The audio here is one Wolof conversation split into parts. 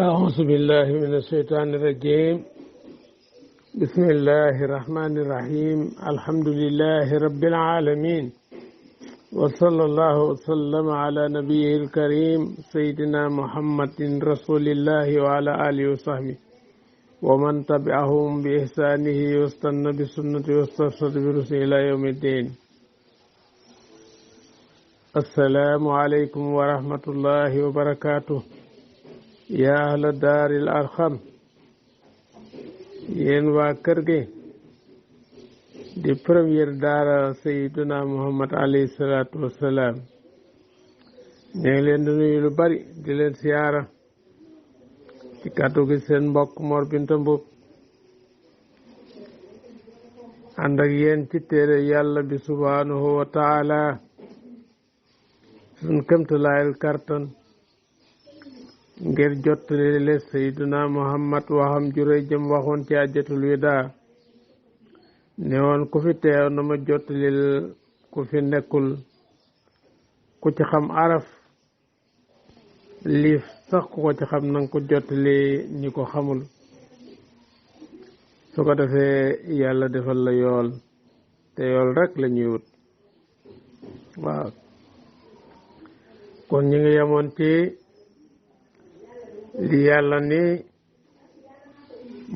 أعوذ بالله من الشيطان الرجيم. بسم الله الرحمن الرحيم. الحمد لله رب العالمين، وصلى الله وسلم على نبيه الكريم سيدنا محمد رسول الله وعلى آله وصحبه ومن تبعهم بإحسانه واستنى بسنته واسترشد برسله إلى يوم الدين. السلام عليكم ورحمة الله وبركاته. yaa ahla daaril arxam, yéen waa kër gi di première daara sayyiduna muhammad alayhi salaatu wassalaam, ñu ngi leen di nuyu lu bari di leen siyaara ci kàddu gi seen mbokk Mor Binta Mbub ànd ak yéen ci téere yàlla bi subhanahu wa taala suñ këmtalaayal kartan ngir jottali le sayyiduna muhammad waxam juróy jëm waxoon ci hajjatul widaa ne woon ku fi teew na ma jottalil ku fi nekkul, ku ci xam araf liif sax ku ko ci xam nanga ko jottali ñi ko xamul, su ko defee yàlla defal la yool te yool rek la ñuy wut. waaw kon ñu ngi yemoon ci li yàlla ni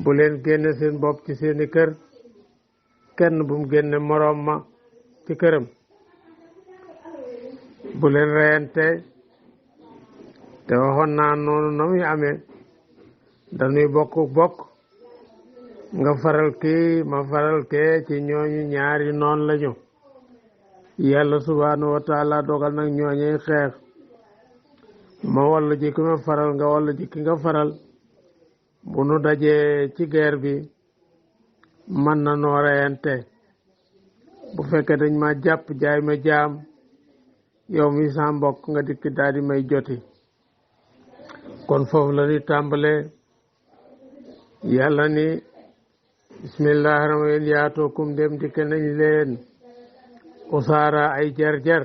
bu leen génne seen bopp ci seeni kër, kenn bu mu génne moroom ma ci këram, bu leen reyante, te waxoon naa noonu na muy amee dañuy bokk nga faral kii ma faral kee ci ñooñu ñaari noon lañu. yàlla subhanahu wa taala dogal nag ñooñuy xeex, ma walla ji ki ma faral nga walla ji ki nga faral, bu nu dajee ci guerre bi mën na noo reyante. bu fekkee dañ ma jàpp jaay ma jaam, yow mi sa mbokk nga dikk daal di may joti. kon foofu la ñuy tàmbalee. yàlla ni bismillahi rahmaani yaatookum dem dikk nañ leen usaara ay jar-jar,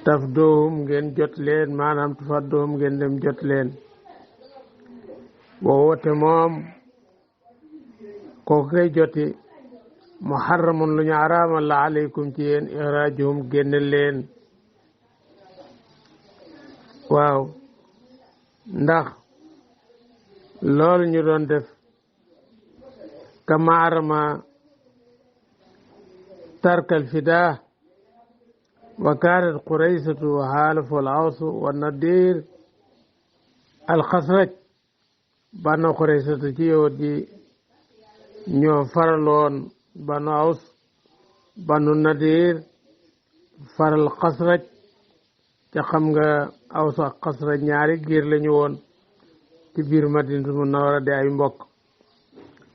taf doohum ngeen jot leen, maanaam tufat doohum ngeen dem jot leen. boo wote moom kooku ngay joti muharramun lu ñu araamal la aleykum ci yéen ixraajuhum génne leen. waaw ndax loolu ñu doon def kama arama tarkal fidaa wa kaanat quraysatu wa xaalafu al awsu wa nadir al xasraj. banu quraysatu ci yowut ji ñoo faraloon banu aws, banu nadir faral xasraj. ca xam nga aws ak xasraj ñaari giir lañu woon ci biir Madinatul Munawwara di ay mbokk,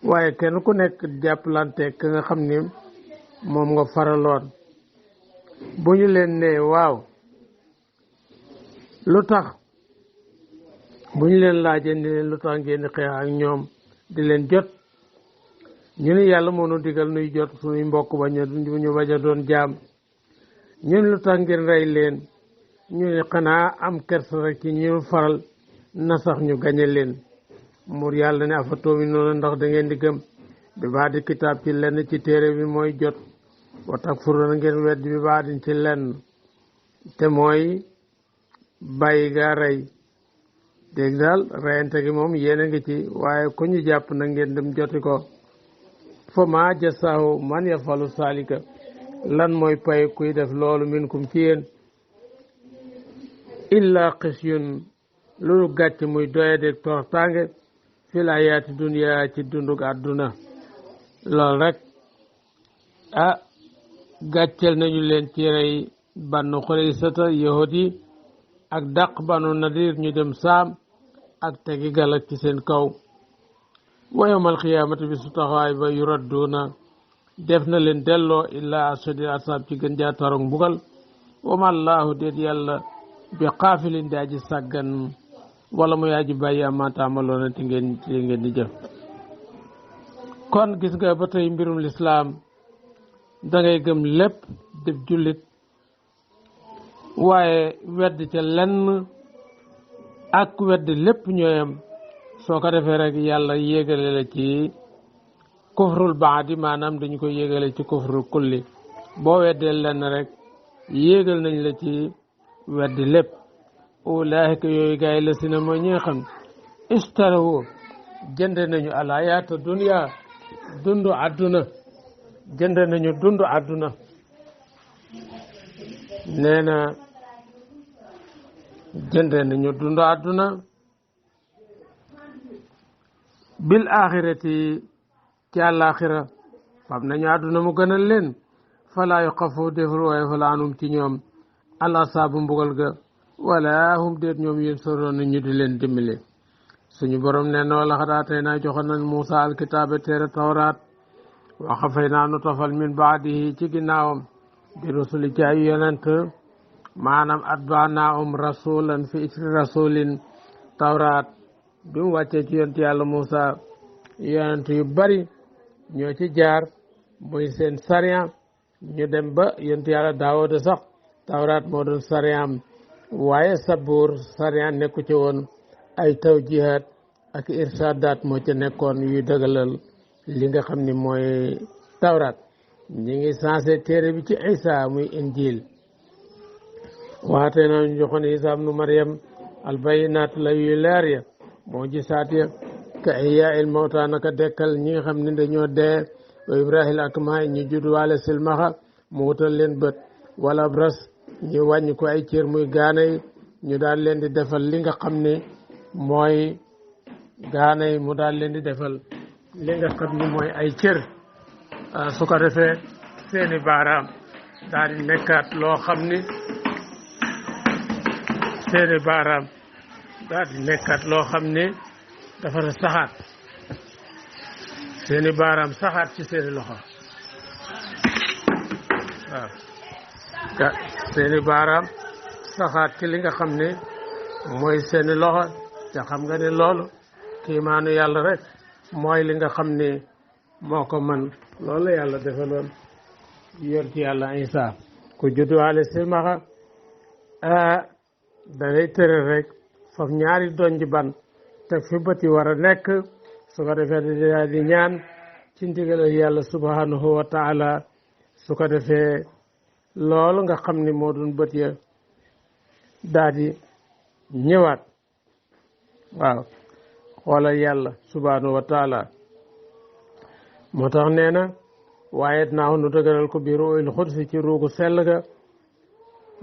waaye kenn ku nekk jàppalante ka nga xam ni moom nga faraloon. bu ñu leen ne waaw lu tax, bu ñu leen laajee ni leen lu tax ngeen di xeex ak ñoom di leen jot, ñu ne yàlla moo nu digal nuy jot suñuy mbokk ba ñu bañ a doon jaam. ñu ne lu tax ngeen rey leen, ñu ne xanaa am kersa rek ci ñu faral na sax ñu gañe leen. mur yàlla ne afa tu'minuuna ndax da ngeen di gëm bi ba'di kitaab ci lenn ci téere bi mooy jot, wa takfuruuna ngeen wedd bi ba'din ci lenn te mooy bàyyi gaa rey. dégg daal reyante gi moom yéen a ngi ci, waaye ku ñu jàpp na ngeen dem joti ko. fa maa jasaahu man yafalu saalika, lan mooy pay kuy def loolu minkum ci yéen, illa xisyun loolu gàcc muy doyadeg toroxtaange fil hayaati dunya ci dundug àdduna. loolu rek gàccel nañu leen ci rey banu Quraysata yahud yi ak dàq banu Nadir ñu dem saam ak tegi galak ci seen kaw. wa yawmal qiyaamati bi su taxawaay ba yuradduuna def na leen delloo illaa ashaddi asaab ci gën jaa tarong mbugal. wa ma Allaahu déet yàlla bi xaafilin di aji sàggan wala muy aji bàyyi ammaa taamaloona ti ngeen di jëf. kon gis nga ba tey mbirum lislaam dangay gëm lépp def jullit, waaye wedd ca lenn ak weddi lépp ñooyam soo ko defee rek yàlla yéegale la ci kufrul baadi maanaam dañu ko yéegale ci kufrul kulli boo weddee lenn rek yéegal nañ la ci weddi lépp ulaahika yooyu gaay yi la si na mooy ñi nga xam istarawu jënd nañu alayaata dunya dundu àdduna jënd nañu dundu àdduna nee na jënd nañu dundu àdduna bil axirati ci àllaaxira fam nañu àdduna mu gënal leen falaa yuxaffafu deful waaye fala anum ci ñoom al asaabu mbugal ga wala hum déet ñoom yéen soroon na ñu di leen dimbali suñu borom nee na wala xadaa tey naa joxoon nañ Muusa alkitaabe téere tawraat wa xafay naa nu tofal min baadihi ci ginnaawam di rusuli ci ay yonent maanaam atbaanaahum rasulan fi isri rasulin tawraat bi mu wàccee ci yonent yàlla Muusa yonent yu bari ñoo ci jaar muy seen sariya ñu dem ba yonent yàlla Daawuda sax tawraat moo doon sariyaam waaye sabuur sariya nekku ci woon ay tawjihaat ak irsaadaat moo ca nekkoon yuy dëggalal li nga xam ni mooy tawraat ñi ngi sensé téere bi ci Isa muy injil waate na ñu joxoon Isa ibnu Maryam albayinaat la yuy leer ya moo ji saat ya ka ihyaa il mawta naka dekkal ñi nga xam ne dañoo dee wa ibrahil ak ma ñu judd waale silmaxa mu wutal leen bët wala bras ñu wàññi ko ay cër muy gaana yi ñu daal leen di defal li nga xam ne mooy gaana yi mu daal leen di defal li nga xam ne mooy ay cër su ko defee seeni baaraam daal di nekkaat loo xam ni seeni baaraam daal di nekkaat loo xam ne dafa na saxaat seeni baaraam saxaat ci seeni loxo waaw seeni baaraam saxaat ci li nga xam ne mooy seeni loxo te xam nga ne loolu kiimaanu yàlla rek mooy li nga xam ne moo ko man loolu yàlla defaloon yor ci yàlla Isa ku judduwaale silmaxa da ngay tëral rek foofu ñaari donj ban teg fi bët yi war a nekk su ko defee di ñaan ci ndigalal yàlla subhanahu wa taala su ko defee loolu nga xam ni moo doon bët ya daal di ñëwaat waaw xoolal yàlla subhanahu wa taala moo tax nee na waaye naaw nu dëgëral ko bi ruuhil xudsi ci ruugu sell ga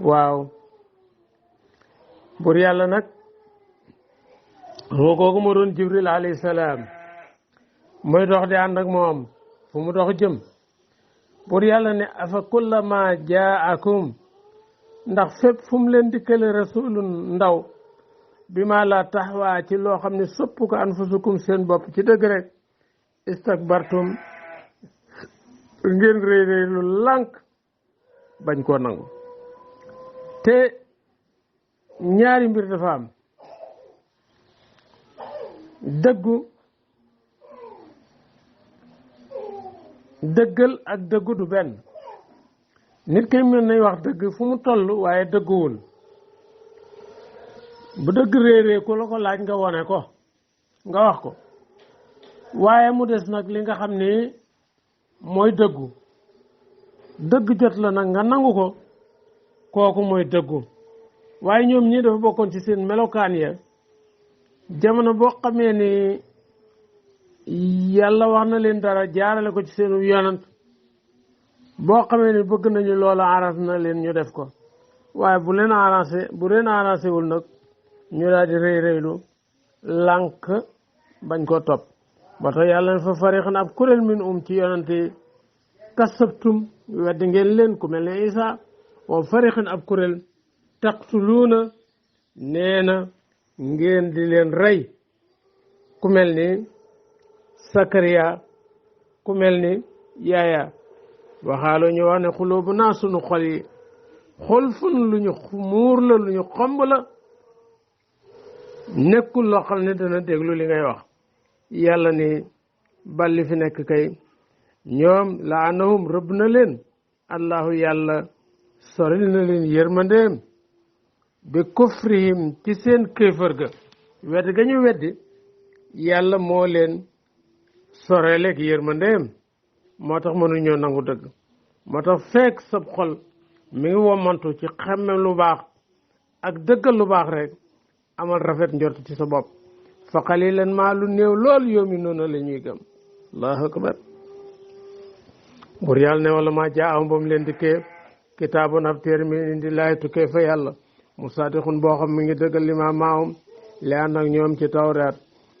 waaw bur yàlla nag ruugoogu moo doon jibril alayhi salaam muy dox di ànd ak moom fu mu dox jëm bur yàlla ne afa kullama jaakum ndax fépp fu mu leen dikkale rasulun ndaw bi ma la taxwaa ci loo xam ne sopp ko anfusukum seen bopp ci dëgg rek istakbartum ngeen réy réy lu lànk bañ koo nangu te ñaari mbir dafa am dëggu dëggal ak dëggu du benn nit kay mën nay wax dëgg fu mu toll waaye dëgguwul bu dëgg réeree ku la ko laaj nga wone ko nga wax ko waaye mu des nag li nga xam ni mooy dëggu dëgg jot la nag nga nangu ko kooku mooy dëggu waaye ñoom ñii dafa bokkoon ci seen melokaan ya jamono boo xamee ni yàlla wax na leen dara jaarale ko ci seenu yonant boo xamee ni bëgg nañu loola arrangé na leen ñu def ko waaye bu leen arrangé wul nag ñu daal di rëy rëylu lànk bañ ko topp ba tax yàlla na fa farixan ab kuréel min ci yonante kasabtum weddi ngeen leen ku mel ne Isa wa farixan ab kuréel taqtuluuna nee na ngeen di leen rey ku mel ni Sakariya ku mel ni Yaaya waxaaloo ñu wax ne xulóobu naa sunu xol yi xulfun lu ñu muur la lu ñu xomb la nekkul loo xam ne dana déglu li ngay wax yàlla ni balli fi nekk kay ñoom laanahum rëbb na leen allahu yàlla soril na leen yërmandeem bi kufrihim ci seen kéefër ga wedd ga ñu weddi yàlla moo leen soreeleeg yërmandeem moo tax mënuñoo nangu dëgg moo tax fekk sab xol mi ngi womantu ci xemme lu baax ak dëggal lu baax rek amal rafet njort ci sa bopp fa qalilan maa lu néew lool yoomi noonu la ñuy gëm allahu akbar bur yàlla ne wala maa jaahum ba mu leen dikkee kitaabun ab téere mi indi laay tukkee fa yàlla musaadiqun boo xam mi ngi dëggal li ma maahum li ànd ak ñoom ci tawraat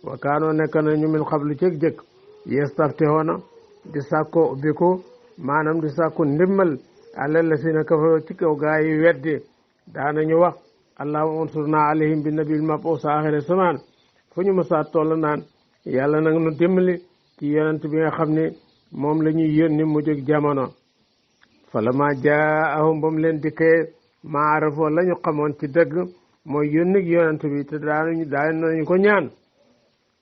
wa kaanoo nekk nañu min xablu jëkk-jëkk yastaftihoona di sàkko ubbiku maanaam di sàkku ndimmal alal la si na kafaroo ci kaw gaa yi weddi daanañu wax allahumma unsurna alayhim bi nabil mab'uus aaxiri samaan fu ñu mësaa toll naan yàlla nag nu dimbali ci yonent bi nga xam ne moom la ñuy yónni mu jóg jamono falammaa jaa'ahum ba mu leen dikkee maa arafoo la ñu xamoon ci dëgg mooy yónni yonent bi te daanañu ko ñaan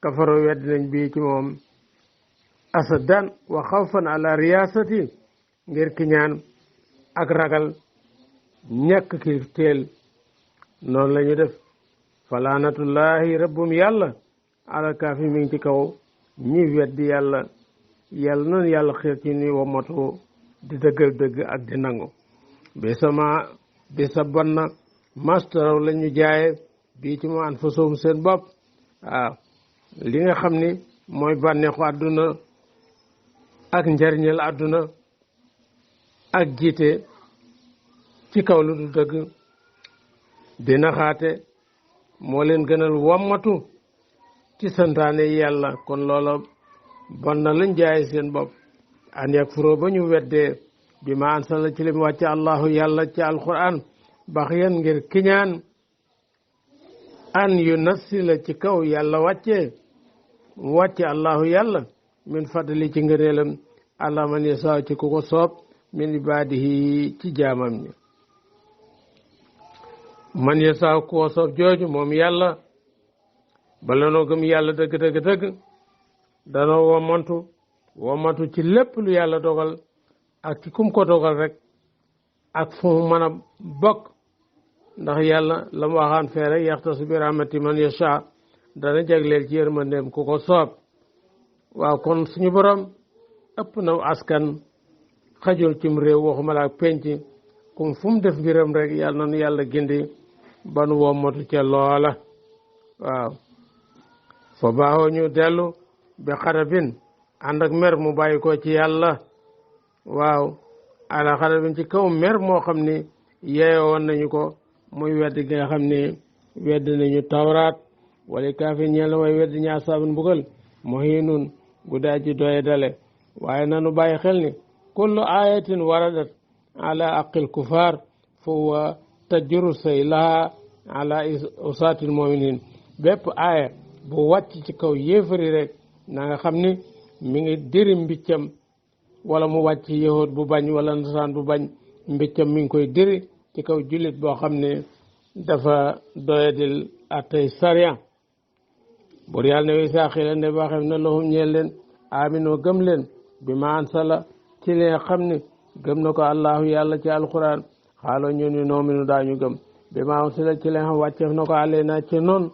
kafaroo weddi nañ bii ci moom asadan wa xawfan ala riyaasati ngir ki ñaan ak ragal ñàkk ki teel noonu la ñu def falaanatullahi rabbum yàlla ala kaafi mi ngi ci kaw ñi weddi yàlla yàlla noonu yàlla xiir ci ni womatu di dëggal dëgg ak di nangu bi sa bon na mastaraw la ñu jaaye bii ci mu anfusum seen bopp waaw li nga xam ni mooy bànneexu àdduna ak njariñal àdduna ak jiite ci kaw lu du dëgg dina xaate moo leen gënal wommatu ci santaane yàlla kon loola bon na lañ jaay seen bopp an yakfuroo ba ñu weddee bi ma ansala ci lim wàcce allahu yàlla ci alquran baxyan ngir kiñaan an yu nassila ci kaw yàlla wàcce allahu yàlla min fadli ci ngëneelam allah man yasaa ci ku ko soob min ibaadihi ci jaamam ñi man yasaa ku ko soob jooju moom yàlla bala noo gëm yàlla dëgg danoo womantu ci lépp lu yàlla dogal ak ci kum ko dogal rek ak fu mu mën a bokk ndax yàlla la mu waxaan fee rek yaxtasu bi rahmati man yasha dana jagleel ci yërmandeem ku ko soob waaw kon suñu borom ëpp na askan xajul cim réew waxuma la ak penc kum fu mu def mbiram rek yàlla nanu yàlla gindi ban wommatu ca loola waaw fa baaxoo ñu dellu bi xarabin ànd ak mer mu bàyyi ko ci yàlla waaw ala xarabin ci kaw mer moo xam ni yeeyoo woon nañu ko muy wedd gi nga xam ni wedd nañu tawraat wala kaafi ñeel way wedd ñaa saabun mbugal muhiinun guddaa ji doye dale waaye nanu bàyyi xel ni kullu ayatin waradat ala aqil kufaar fa huwa tajru say laha ala usaatil muminin bépp aaya bu wàcc ci kaw yéefari rek na nga xam ni mi ngi diri mbiccam wala mu wàcc yahud bu bañ wala nasaraan bu bañ mbiccam mi ngi koy diri ci kaw jullit boo xam ne dafa doyadil atay sariya bur yàlla ne wi saaxila ne baa xam ne lahum ñeel leen aminoo gëm leen bi ma ansala ci li nga xam ne gëm na ko allahu yàlla ci alquran xaaloo ñu ni noominu daañu gëm bi ma ansala ci li nga xam wàcceef na ko aleyna ci noonu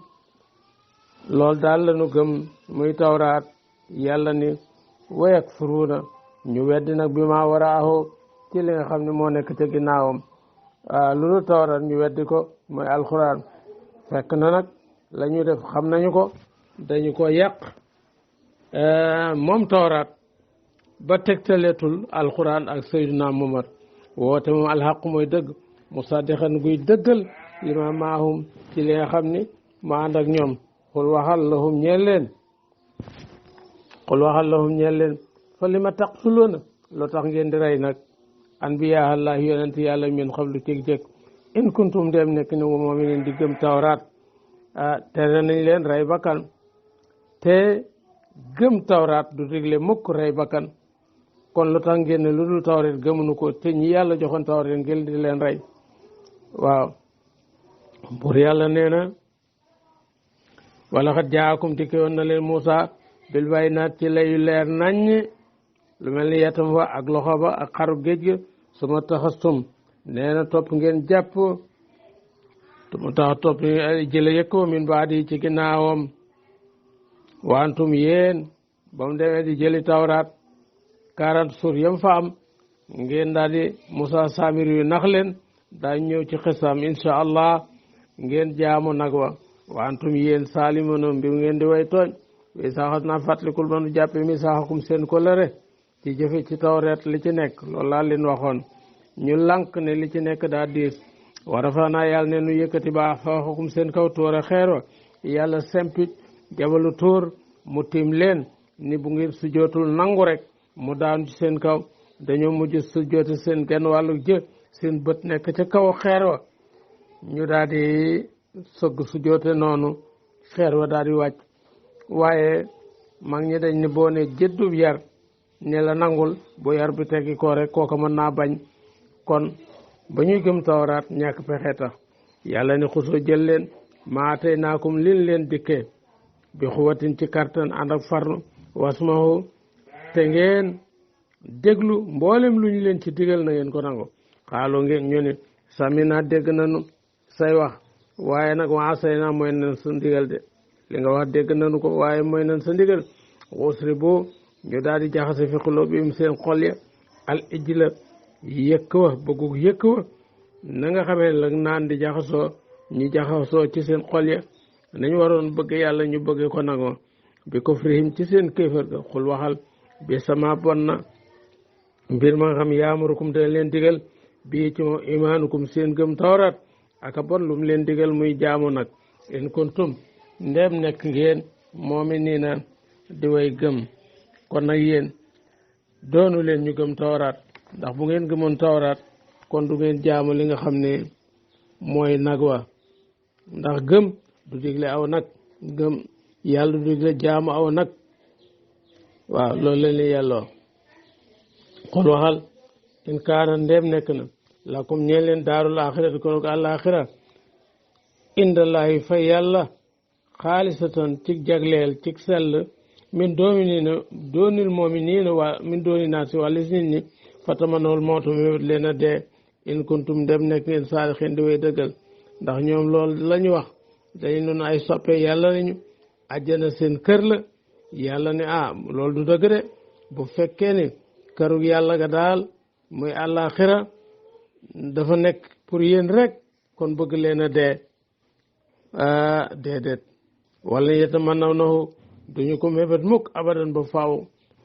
loolu daal la ñu gëm muy tawraat yàlla ni wayak furuuna ñu weddi nag bi ma war a ahoo ci li nga xam ne moo nekk ca ginnaawam lu nu tawraat ñu weddi ko mooy alquran fekk na nag la ñu def xam nañu ko dañu ko yàq moom tawraat ba tegtaleetul alquran ak sayyiduna Muhammad woote moom alxaq mooy dëgg musaddiqan guy dëggal li ma maahum ci li nga xam ni ma ànd ak ñoom xul waxal lahum ñeel leen fa li ma taqtuluuna loo tax ngeen di rey nag anbiyaa Allah yonent yàlla min qablu jëkk in kuntum dem nekk ni moom leen di gëm tawraat tere nañ leen rey bakkan te gëm tawraat du digle mukk rey bakkan kon lu tax ngeen ne lu dul tawraat gëmuñu ko te ñi yàlla joxoon tawraat ngeen di leen rey waaw pour yàlla nee na wala xat jaakum dikke woon na leen Muusa bil bayyinaat ci layu leer naññ lu mel ni yatam wa ak loxo ba ak xaru géej ga suma taxastum nee na topp ngeen jàpp mu tax topp jële yëkkoo min baadi ci ginnaawam wantum yéen ba mu demee di jëli tawraat 40 jours yam fa am ngeen daal di Musa Samir yu nax leen daañ ñëw ci xisam insha allah ngeen jaamu nag wa wantum yéen saalimoon bi ngeen di way tooñ wi saxat naa fàttalikul ba nu jàppe mi saxakum seen kolëre ci jëfe ci tawreet li ci nekk loolu laa leen waxoon ñu lànk ne li ci nekk daa diis warafanaa yàlla ne nu yëkkati ba fawqakum seen kaw tóora xeer wa yàlla sempi jabalu tóor mu tiim leen ni bu ngeen sujootul nangu rek mu daanu ci seen kaw dañoo mujj sujoote seen genn wàllu jë seen bët nekk ca kaw xeer wa ñu daal di sëgg sujoote noonu xeer wa daal di wàcc waaye mag ñi dañ ne boo ne jëddub yar ne la nangul bu yar bi teggi ko rek kooka mën naa bañ kon ba ñuy gëm tawraat ñàkk pexe tax yàlla ne xusoo jël leen maa tey naakum lin leen dikkee bi xuwatin ci kartan ànd ak farlu wasmahu te ngeen déglu mboolem lu ñu leen ci digal na ngeen ko nangu xaaloo ngeen ñu ne sami naa dégg nañu say wax waaye nag waa say naa mooy nañ sa ndigal de li nga wax dégg nañu ko waaye mooy nañ sa ndigal wusri boo ñu daal di jaxase fi xuloo bi mu seen xol ya al ijla yëkk wa bëggu yëkk wa na nga xamee la naan di jaxasoo ñu jaxasoo ci seen xol ya nañ waroon bëgg yàlla ñu bëgge ko nagoo bi kufrihim ci seen kéefër ga xul waxal bi sama bon na mbir ma nga xam yaamurukum te leen digal bii ci moom imaanukum seen gëm tawraat aka bon lu mu leen digal muy jaamu nag in kuntum ndem nekk ngeen moomi nii na di way gëm kon nag yéen doonu leen ñu gëm tawraat ndax bu ngeen gëmoon tawraat kon du ngeen jaamu li nga xam ne mooy nag wa ndax gëm du digle aw nag gëm yàlla du digle jaamu aw nag waaw loolu leen li yàlloo xol waxal in kaana ndem nekk na lakum ñeen leen daarul axirati konog àllaaxira indallahi fay yàlla xaalisatan ci jagleel ci sell min doonil mu'miniina waa min dooni naasi wàllis nit ñi fatamanool mootu mébét leen a dee in kuntum dem nekk ngeen saadixiin di way dëggal ndax ñoom loolu lañu wax dañu noonu ay soppe yàlla lañu àjjana seen kër la yàlla ne loolu du dëgg de bu fekkee ne kërug yàlla ga daal muy àllaaxira dafa nekk pour yéen rek kon bëgg leen a dee déedéet wala yatamannawnahu duñu ko mébét mukk abadan ba faaw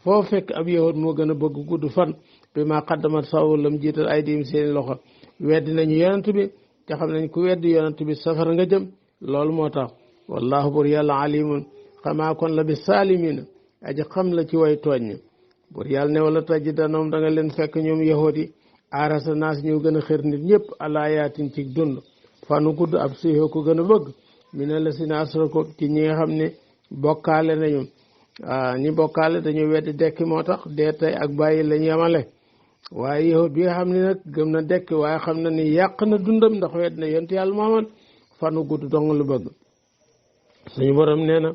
foo fekk ab yahud moo gën a bëgg gudd fan bi ma xaddamat saw lam jiital ay diim seeni loxo weddi nañu yonent bi te xam nañ ku weddi yonent bi safara nga jëm loolu moo tax wallahu bur yàlla alimun xamaa kon la bi saalimina aji xam la ci way tooñ bur yàlla ne wala tajidanoom da nga leen fekk ñoom yahud yi aarasa naas ñu gën a xër nit ñëpp alaa yaatin ci dund fanu gudd ab siixoo ko gën a bëgg mi ne la si na asrako ci ñi nga xam ne bokkaale nañu ñi bokkaale dañu weddi dekki moo tax dee tey ak bàyyi lañ yemale waaye yahud bi nga xam ne nag gëm na dekki waaye xam na ni yàq na dundam ndax wedd na yonent yàlla Muhammad fanu gudd dong lu bëgg suñu borom nee na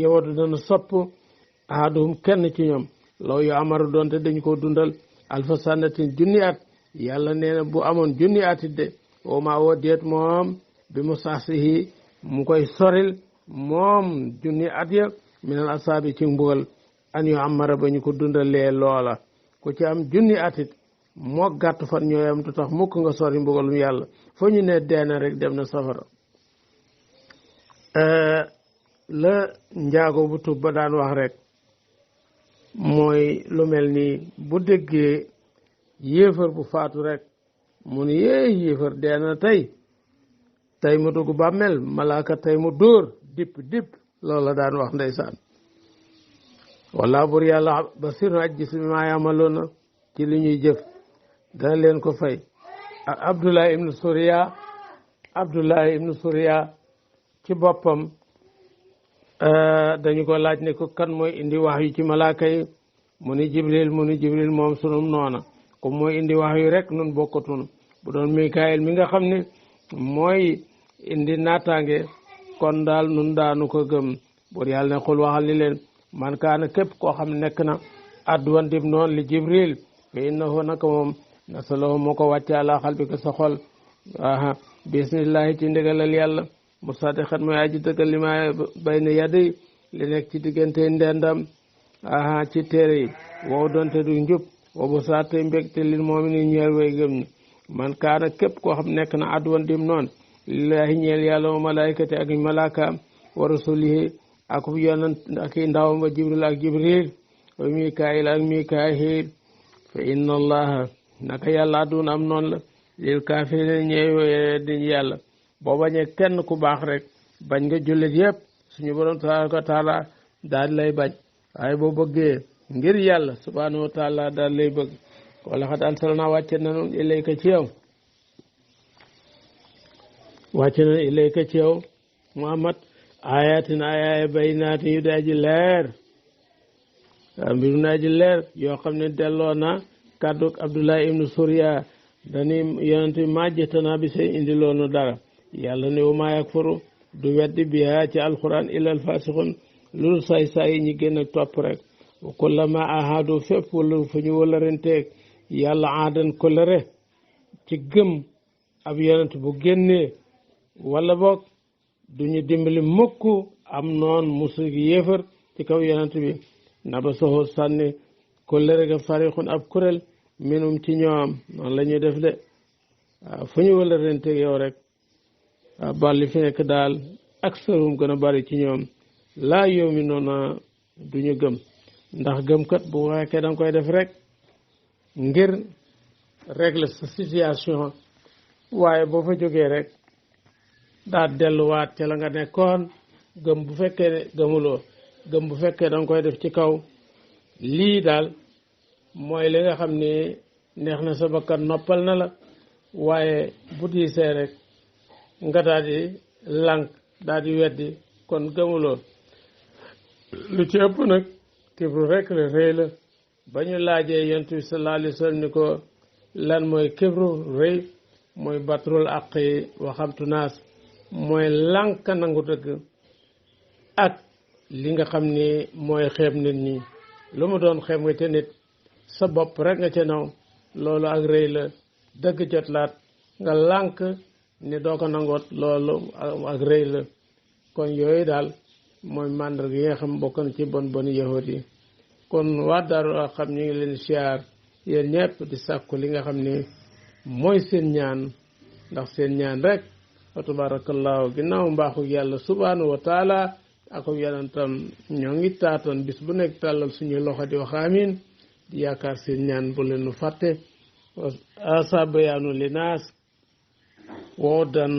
yawadu dana sopp ahaduhum kenn ci ñoom law yu amaru doonte dañ ko dundal alfa sanatin junni at yàlla nee na bu amoon junni at it de wama woo deet moom bi mu saasihi mu koy soril moom junni at ya minal asaabi ci mbugal an yu amara ba ñu ko dundalee loola ku ci am junni atit moo gàtt fan ñooyam du tax mukk nga sori mbugalum yàlla foo ñu ne deena rek dem na safara la njaago bu tub ba daan wax rek mooy lu mel ni bu déggee yéefar bu faatu rek mu ni yéefar deena tey mu dugg bàmmeel malaaka tey mu dóor dipp loolu la daan wax ndeysaan walla bur yàlla basirun aji gis mi maa yamaloona ci li ñuy jëf dana leen ko fay Abdullah ibnu Suriya ci boppam dañu ko laaj ne ko kan mooy indi wax yu ci malaaka yi mu ni Jibril moom sunum noona comme mooy indi wax yu rek nun bokkatun bu doon Mikaayil mi nga xam ne mooy indi naataange kon daal nun daanu ko gëm bur yàlla ne xul waxal li leen man kaana képp koo xam ne nekk na adduwan dib noonu li Jibril fa innahu naka moom nasalahu moo ko wàcce ala xalbika sa xol aha bismillahi ci ndigalal yàlla musaddiqan mooy aji dëggal li ma bayna yaday li nekk ci diggante ndendam aha ci téere yi wow doonte du njub wa bu saate mbégte lil mu'minin ñeel way gëm ñi man kaana képp koo xam nekk na adwan dim noon lillahi ñeel yàlla wa malaykati ak malaakaam wa rasulihi ak yonent ak ndawam wa jibril ak jibril wa mikaayil ak mikaayil fa inna allaha naka yàlla adun am noonu la lil kaafiriin ñeew di yàlla boo bañee kenn ku baax rek bañ nga jullit yëpp suñu borom tabaaraka wa taala daal lay bañ waaye boo bëggee ngir yàlla subhaanahu wa taala daal lay bëgg wala xad arsalnaa wàcce nanu ilayka ci yow Muhammad ayatin ayaaya baynaatin yu daaji leer mbiru naaji leer yoo xam ne delloo na kàdduk Abdullah ibnu Suriya dañuy yonent bi majjatana bi seen indi loonu dara yàlla ne wa maa yakfuru du weddi biha ci alquran illa al fasiqun loolu saay yi ñi gën a topp rek wa kullama ahadu fépp wala fu ñu wëlarenteeg yàlla aadan kolere ci gëm ab yonent bu génnee wala boog duñu dimbali mukk am noon musul gi yéefar ci kaw yonent bi naba soxo sànni kolere ga farixun ab kuréel minum ci ñoom noonu la ñuy def de waaw fu ñu wëlarenteeg yow rek waaw li fi nekk daal aksarum gën a bari ci ñoom laa yow mi noona duñu gëm ndax gëmkat bu fekkee da nga koy def rek ngir régler sa situation waaye boo fa jógee rek daa delluwaat ca la nga nekkoon gëm bu fekkee ne gëmuloo gëm bu fekkee da nga koy def ci kaw lii daal mooy li nga xam ne neex na sa bakkan noppal na la waaye bu diisee rek nga daal di lànk daal di weddi kon gëmuloo lu ci ëpp nag kibru rek la rëy la ba ñu laajee yonent bi sallallahu alayhi wa sallam ni ko lan mooy kibru rëy mooy batrul aqi waxamtu naas mooy lànk nangu dëgg ak li nga xam ni mooy xeeb nit ñi lu mu doon xeeb nga ca nit sa bopp rek nga ca naw loolu ak rëy la dëgg jotlaat nga lànk ni doo ko nangoot loolu ak rëy la kon yooyu daal mooy màndarga yi nga xam bokk na ci bon boni yahud yi kon waa Daaru Arqam ñu ngi leen siyaar yéen ñëpp di sàkku li nga xam ne mooy seen ñaan ndax seen ñaan rek wa tabarakallahu ginnaaw mbaaxu yàlla subhanahu wa taala ak yonentam ñoo ngi taatoon bis bu nekk tàllal suñu loxo di wax amin di yaakaar seen ñaan bu leen nu fàtte asa bayaanu linaas woo dan